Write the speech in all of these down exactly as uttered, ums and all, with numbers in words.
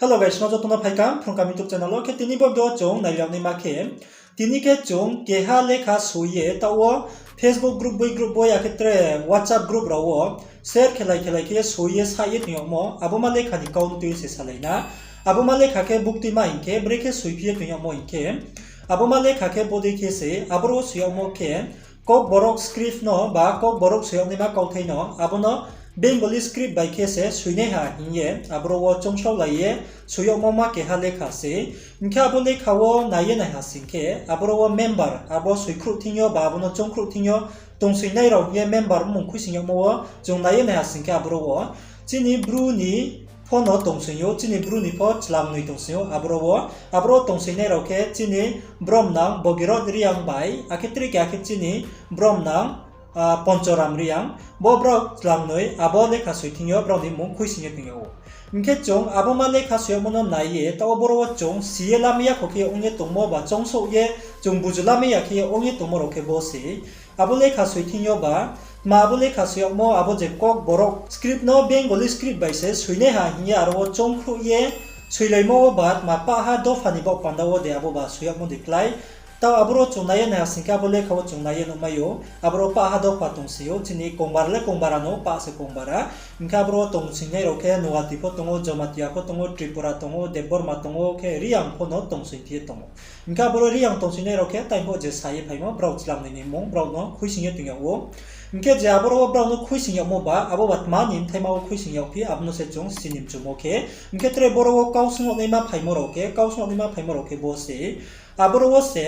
Hello guys, no joto no phaikha Phrung Kaham YouTube channel wo. Khe tini bo video chung nai yag naima khe, tini khe chung keha lekha soi ye taoh wo Facebook group boi group boi akhe tre WhatsApp group rao wo share khelai khelai khe soi ye saih ye tong yagmo, abo ma lekha ni kau no tui ye se salai na. Abo ma lekha khe bukti ma hing khe, brekhe soiphi ye tong yagmo hing khe, abo ma lekha khe bodei khe se, aboro wo soi yagmo khe, Kokborok script no ba Kokborok soi yag naima kauthai no, abo no Bengali script bai khe se soinaiha hing ye aboro wo choungsaolai ye soi yagmo ma keha lekha se. Hing khe abo lekha wo nai ye naiha sing khe, aboro wo member, abo soikhruh thing yo ba abo no choungkhruh thing yo tongsoingnai rao hing ye member mmung khuisoing yagmo wo chung nai ye naiha sing khe, aboro wo chini Bru ni pho no tongsoing ou, chini Bru ni pho chlangnoi tongsoing ou, aboro wo, aboro wo tongsoingnai rao khe chini bromnang Bogirot Reang bai, akhe tre keha khe chini bromnang, ah, Ponchoram Reang, bo brao chlangnoi abo lekha soi thing yo brao ni mmung khuisoing ye tong yag ou. Hing khe chung abo ma lekha soi yagmo no nai ye, taoh wo boro wo chung si ye lamai ya kho khe ong ye tongmo ba choungsouh ye chung buju lamai ya khe ong ye tongmo rao khe bo se. Abo lekha soi thing yo ba, tma abo lekha soi yagmo, abo je Kokborok script no Bengali script bai se soinaiha hing ye aro wo choungkhruh ye soilaimo wo ba, tma pahha dopha ni baoh panda wo de abo ba soi yagmo de klái. Taoh aboro chung nai ye naiha sing khe abo lekha wo chung nai ye nuhmai ou, aboro pahha dopha tongsoing ou, chini kongbara le kongbara no, pah se kongbara. Hing khe aboro wo tongsoingnai rao khe Nowati pho tong ou, Jomatia pho tong ou, Tripura tong ou, Debbarma tong ou, khe Reang pho no tongsoing phi ye tong ou. Hing khe aboro Reang tongsoingnai rao khe tai pho je sa ye phaimo, brao chlangnoi ni mmung brao no khuisoing ye tong yag ou. Hing khe je aboro wo brao no khuisoing yagmo ba, abo ba tma ni bthaima wo khuisoing yagphi, abo no se chung sini mchumo khe. Hing khe tre boro wo kau sung yag naima phaimo rao khe, kau sung yag naima phaimo rao khe bo se. Aboro wo se,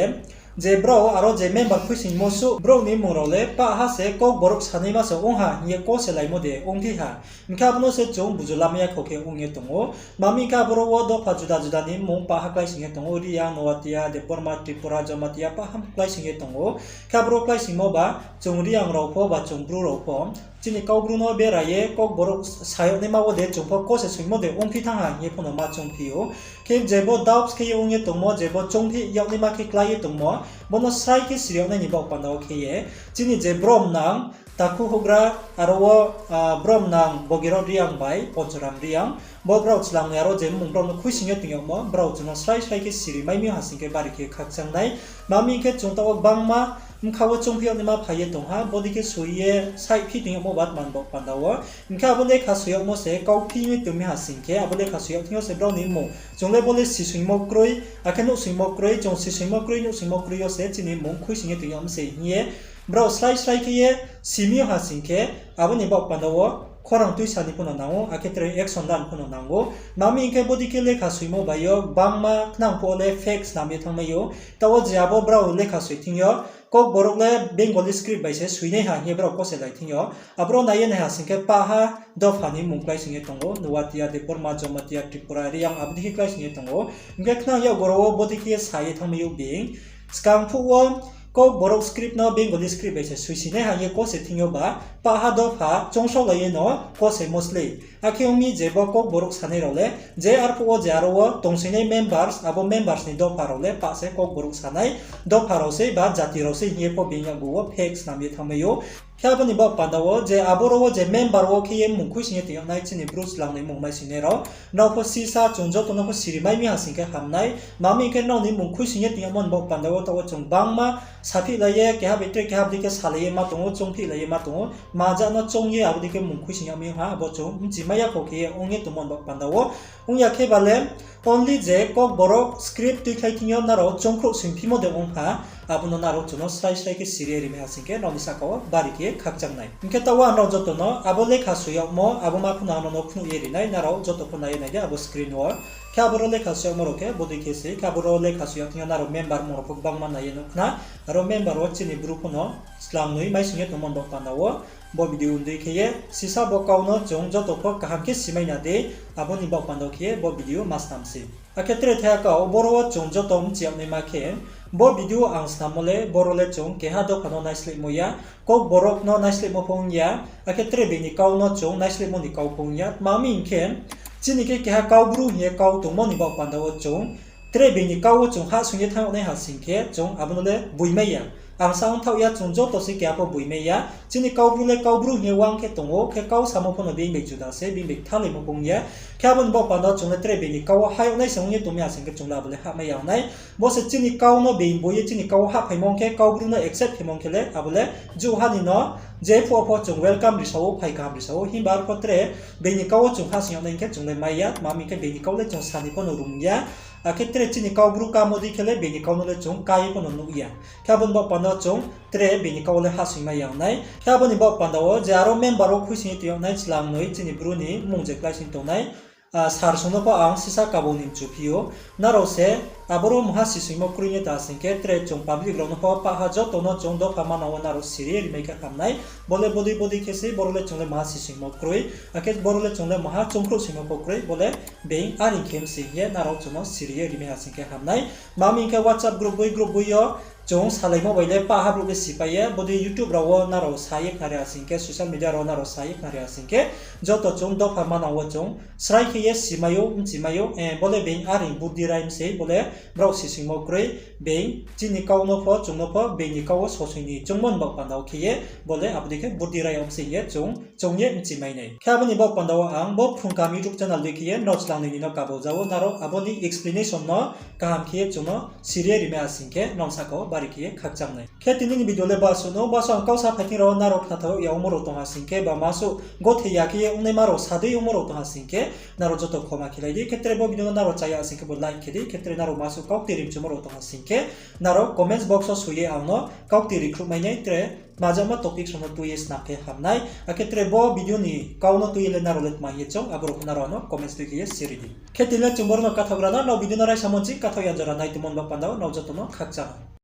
je brao aro je member khuisoingmo suh, brao ni mmung rao le pahha se Kokborok sanaima se ong ha hing ye kose laimo de ongphi ha. Hing khe abo no se chung buju lamai ya kho khe ong ye tong ou. Tma hing khe aboro wo dopha juda juda ni mmung pahha kláisoing ye tong ou, Reang, Noatia, Debbarma, Tripura, Jomatia pahha kláisoing ye tong ou. Khe aboro kláisoingmo ba chung Reang rao pho ba chung Bru rao pho, chini Kaubru no bera ye Kokborok sa yag naima wo de chung pho kose soingmo de ongphi thanng ha hing ye pho no ma choungphi ou. Khe je bo doubts khe ye ong ye tongmo, je bo choungphi yag naima khe klái ye tongmo, bo no srai khe siri yag nai ni baoh panda wo khe ye, chini je bromnang takhu houhgra, aro wo, ah, bromnang Bogirot Reang bai Ponchoram Reang, bo brao chlangnoi aro je mmung brao no khuisoing ye tong yagmo, brao chung no srai srai khe siri mai mi ha sing khe bari khe khakchang nai. Tma hing khe chung taoh wo gbangma bkha wo choungphi yag naima phai ye tong ha, bodei khe soi ye saihphi tong yagmo ba tma ni baoh panda wo. Hing khe abo lekha soi yagmo se kauphi ye tong mi ha sing khe, abo lekha soi yag thing yo se brao ni mmung chung le bo le sisoingmo kroi, akhe nuhsoingmo kroi, chung sisoingmo kroi, nuhsoingmo kroi yo se chini mmung khuisoing ye tong yag mi se hing ye brao srai srai khe ye simi yo ha sing khe, abo ni baoh panda wo khorang tuisa ni pho no nang ou, akhe tre action la ni pho no nang ou. Tma hing khe bodei khe lekha soimo bai yo gbangma khnang phuh wo le fake snam ye thanngmai ou. Taoh wo je abo brao lekha soi thing yo, Kokborok le Bengali script bai se soinaiha hing ye brao kose lai thing yo, aboro nai ye naiha sing khe pahha dopha ni mmung kláisoing ye tong ou, Noatia, Debbarma, Jomatia, Tripura, Reang, abo dei khe kláisoing ye tong ou. Hing khe khnang yakgoro wo bodei khe ye sa ye thanngmai ou being. Skang phuh wo Kokborok script no Bengali script bai se soisinaiha hing ye kose thing yo ba, pahha dopha choungsaolai ye no kose mostly. Akhe ong mi je bo Kokborok sanai rao le, je arphuh wo je aro wo tongsoingnai members, abo members ni dopha rao le pah se Kokborok sanai dopha rao sei ba jati rao sei hing ye pho being yakgu wo fake snam ye thanngmai ou. Khe abo ni baoh panda wo je aboro wo je member wo khe ye mmung khuisoing ye tong yag nai chini Bru chlangnoi mmung maisoingnai rao, nrao pho sisa chung joto no pho siri mai mi ha sing khe ham nai. Tma hing khe nrao ni mmung khuisoing ye tong yagmo ni baoh panda wo taoh wo chung gbangma saphihlai ye, keha bai tre keha abo dei khe salai ye ma tong ou, choungphihlai ye ma tong ou. Tma ja no choung ye abo dei khe mmung khuisoing yag mi ha, abo chung bchi mai ya kho khe ye ong ye tongmo ni baoh panda wo. Ong ya khe ba le, only je Kokborok script tuikhlai thing yo nrao choungkhruh soingphimo de ong ha, abo no nrao chung no srai srai khe siri ye ri mai ha sing khe nrao ni sahka wo bari khe khakchang nai. Hing khe taoh wo ang nrao joto no abo lekha soi yagmo, abo ma pho no ang nrao no phnuh ye ri nai, nrao joto pho nai ye nai di abo screen wo. Khe aboro lekha soi yagmo rao khe bodei khe se, khe aboro lekha soi yag thing yo nrao member mmung rao pho gbangma nai ye nuh khna, aro member wo chini Bru pho no chlangnoi maisoing ye tongmo ni baoh panda wo. Bo video ni dei khe ye sisa bo kau no chung joto pho kaham khe simai na di, abo ni baoh panda wo khe ye bo video ma snam se. Akhe tre thaiha kau, boro wo chung joto bchi yag naima khe, bo video ang snammo le, boro le chung keha dopha no naislehmo ya, Kokborok no naislehmo pho ong ya, akhe tre being ni kau no chung naislehmo ni kau pho ong ya. Tma hing khe, chini khe keha Kaubru hing ye kau tongmo ni baoh panda wo chung, tre being ni kau wo chung hahsoing ye thanng yag nai ha sing khe, chung abo no le boimai ya. Ang sa ongthaoh ya, chung joto se keha pho boimai ya. Chini Kaubru le Kaubru hing ye uang khe tong ou, khe kau samo pho no being bai juda se, being bai kthalaimo pho ong ya. Khe abo ni baoh panda wo chung le tre being ni kau wo hah yag nai se ong ye tongmi ha sing khe chung le abo le hahmai ya ong nai. Bo se chini kau no being bo ye chini kau wo hahphaimo ong khe, kau bru no accept khemo ong khe le abo le jouhha ni no, je phuh wo pho chung welcome risa ou, phai kaham risa ou, himba arpho tre being ni kau wo chung hahsoing yag nai hing khe chung le mai ya, tma hing khe being ni kau le chung sa ni pho no rung ya. Akhe tre chini kau bru kamo dei khe le being ni kau no le chung ká ye pho no nuh ya. Khe abo ni baoh panda wo chung tre being ni kau wo le hahsoing mai ya ong nai. Khe abo ni baoh panda wo je aro member wo khuisoing ye tong yag nai chlangnoi chini bru ni mmung je kláisoing tongnai, sir song no pho ang sisa kabo ni mchu phi ou. Nrao se aboro mungha sisoingmo kroi ye ta sing khe tre chung public rao no pho pah ha joto no chung dopha manang wo nrao siri ye rimai khe ham nai. Bo le bodei bodei khe sei, boro le chung le mungha sisoingmo kroi. Akhe boro le chung le mungha chungkhruh soingmo pho kroi, bo le being areing khe msing ye nrao chung no siri ye rimai ha sing khe ham nai. Tma hing khe WhatsApp group boi group boi yo chung salaimo bai le pah ha brouh le sipai ye, bodei YouTube rao wo nrao sa ye khnari ha sing khe, social media rao nrao sa ye khnari ha sing khe, joto chung dopha manang wo chung srai khe ye simai ou, mchimai ou, bo le being areing burdi rai msei, bo le brao sisoingmo kroi, being chini kau no pho, chung no pho, being ni kau wo sosoi ni chungmo ni baoh panda wo khe ye, bo le abo dei khe burdi rai yag msei hing ye chung, chung ye mchimai nai. Khe abo ni baoh panda wo ang bo Phrung Kaham YouTube channel dei khe ye nrao chlangnoi ni no kabo ja ou, nrao abo ni explanation no kaham khe ye chung no siri ye rimai ha sing khe nrao sahka wo bari khe ye khakchang nai. Khe tini ni video le basuh no, basuh ang kau sa phai thing rao nrao khnatha yag ya ongmo rao tong ha sing khe, ba masuh gothe ya khe ye ongnaima rao sa dei ongmo rao tong ha sing khe, nrao joto khoma khelai di. Khe tre bo video no nrao chaya sing khe bo like khe di. Khe tre nrao masuh kaukti rimchumo rao tong ha sing khe, nrao comments box wo soi ye ang no kaukti rikhruhmai nai, tre tma jama topic rao no tui ye snam khe ham nai. Akhe tre bo video ni kau no tui ye le nrao le tma hing ye choung, abo rao pho nrao ano comments tui khe ye siri di. Khe tini le chung boro no kathaoh gra na, nrao video no raisamo ching kathaoh ya jora nai tongmo ni baoh panda wo nrao joto no khakchang.